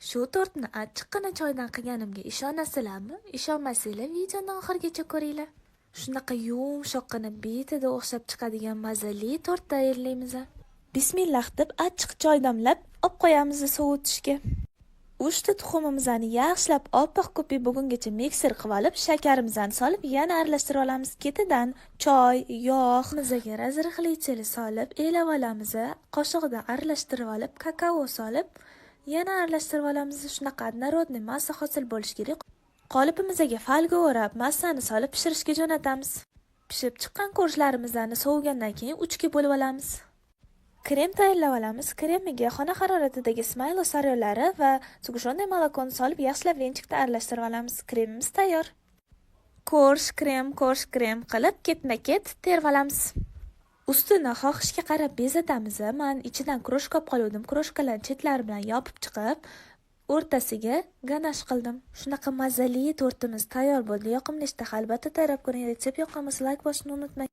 Shu tortni achchiqqina choydan qilganimga ishonasizlarmi? Ishonmasanglar, videoni oxirigacha ko'ringlar. Shunaqa yumshoqqina, betida o'xshab chiqadigan mazali tort tayyorlaymiz. Bismillah deb achchiq choy damlab olib qo'yamiz sovutishga. 3 ta tuxumimizni yaxshilab oppoq ko'pik bo'lgungacha mikser qilib olib, shakarimizni solib, yana aralashtirib olamiz. Ketidan choy, yog', mizaga разрыхлитель solib, elab olamiz. Qoshiqda aralashtirib olib, kakao solib, yana aralashtirib olamiz. Shunaqa однородный massa hosil bo'lishi kerak. Qolipimizga folga o'rab, massani solib pishirishga jo'natamiz. Pishib chiqqan корж larimizni sovigandan keyin uchga bo'lib olamiz. Krem tayyorlab olamiz. Kremiga xona haroratidagi Smaylo saryolari va сгущенное молоко ni solib, yaxshilab венчик da aralashtirib olamiz. Kremimiz tayyor. Корж, krem, корж, krem qilib ketma-ket terib olamiz. Ustini xohishga qarab bezatamiz. Men ichidan крошка olib qoluvdim. Крошка larni chetlari bilan yopib chiqib, o'rtasiga ganash qildim. Shunaqa mazali tortimiz tayyor bo'ldi. Yoqimli ishtaha, albatta, tayyorlab ko'ring. Retsept yoqqan bo'lsa, layk bosishni unutmang.